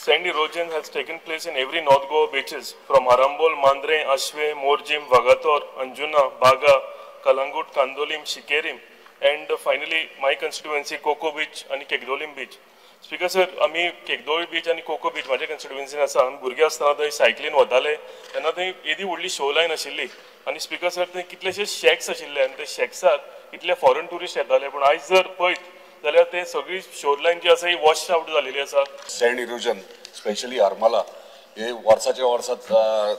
Sand erosion has taken place in every North Goa beaches from Arambol, Mandrem, Ashwem, Morjim, Vagator, Anjuna, Baga, Calangute, Candolim, Sinquerim and finally my constituency Coco Beach आनी केगदोलीम beach. Speaker sir, आमी केगदोळी beach आनी cocoa beach म्हाज्या कॉन्स्टिट्युएन्सीन आसा. आमी भुरगे आसतना थंय सायकलीन वताले तेन्ना थंय येदी व्हडली शोर लायन आशिल्ली आनी स्पीकर सर, थंय कितलेशे शॅक्स आशिल्ले आनी ते शॅक्साक इतले फॉरन ट्युरिस्ट येताले, पूण आयज जर पळयत जाल्यार ते सगळी शोर लायन जी आसा ही वॉश आवट जालेली आसा. सँड इरोजन स्पेशली हरमला हे वर्साच्या वर्सात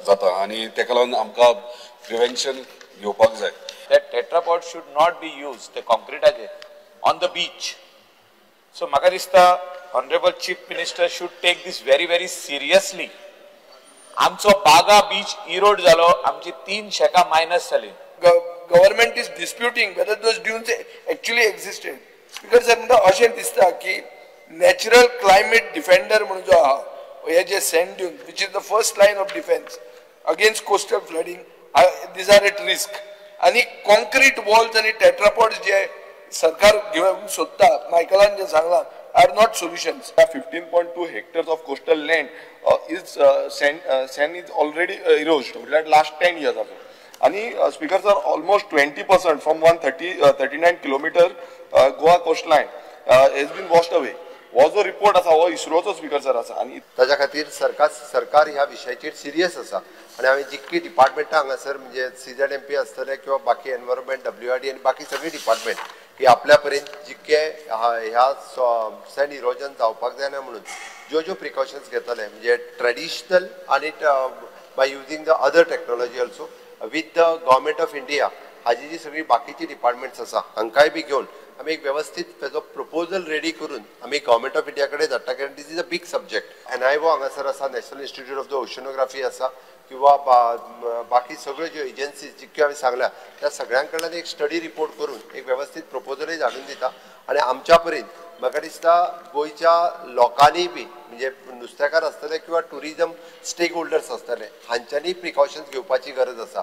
जाता आनी तेका लागून आमकां प्रिवेन्शन घेवपाक जाय. That tetrapod should not be used, ते कॉन्क्रिटाचे on the beach. सो म्हाका दिसता Honourable Chief Minister should take this very very seriously. आमचो बागा बीच इरोड जालो, आमची 3 शेकां मायनस जाली. Government is disputing whether those dunes actually existed. Speaker sir, म्हणटा अशें दिसता की नॅचरल क्लायमेट डिफेंडर म्हणून जो आहा हे जे sand dune, which is the first line of defence against coastal flooding, these are at risk. आनी कॉन्क्रीट वॉल्स आनी टेट्रापॉड्स जे सरकार घेवंक सोदता, मायकलान जे सांगलां, are not solutions. 15.2 hectares of coastal land is sand is already eroded म्हटल्यार last 10 years आसून. आनी Speaker sir, almost 20% from 139 kilometre Goa coast line has been washed away. हो जो रिपोर्ट आसा हो इस्रोचो, स्पीकर सर, आसा आनी ताच्या खातीर सरकार ह्या विशयाचेर सिरियस आसा आनी हांवें जितकी डिपार्टमेंटां हांगासर, म्हणजे सीझेडएमपी आसतले किंवा बाकी एनवायरमेंट, डब्ल्यूआरडी आनी बाकी सगळी डिपार्टमेंट, की आपल्या पर्यंत जितके ह्या सँड इरोजन जावपाक जायना म्हणून ज्यो ज्यो प्रिकॉशन्स घेतले, म्हणजे ट्रेडिशनल आनी by using the other technology also with the Government of India, हाजी जी सगळी बाकीची डिपार्टमेंट्स आसा हांकांय बी घेवन आमी एक वेवस्थीत तेजो प्रपोजल रेडी करून आमी गव्हर्मेंट ऑफ इंडिया कडेन धाडटा, कारण this is a big subject. NIO हांगासर आसा, National Institute of the Oceanography आसा किंवा बाकी सगळ्यो ज्यो एजन्सीज जितक्यो हांवें सांगल्या त्या सगळ्यां कडल्यान एक स्टडी रिपोर्ट करून एक वेवस्थीत प्रपोजलय धाडून दिता. आनी आमच्या पर्यंत म्हाका दिसता गोंयच्या लोकांनी बी, म्हणजे नुस्तेकार आसतले किंवा ट्युरिजम स्टेक होल्डर्स आसतले, हांच्यांनी प्रिकॉशन्स घेवपाची गरज आसा.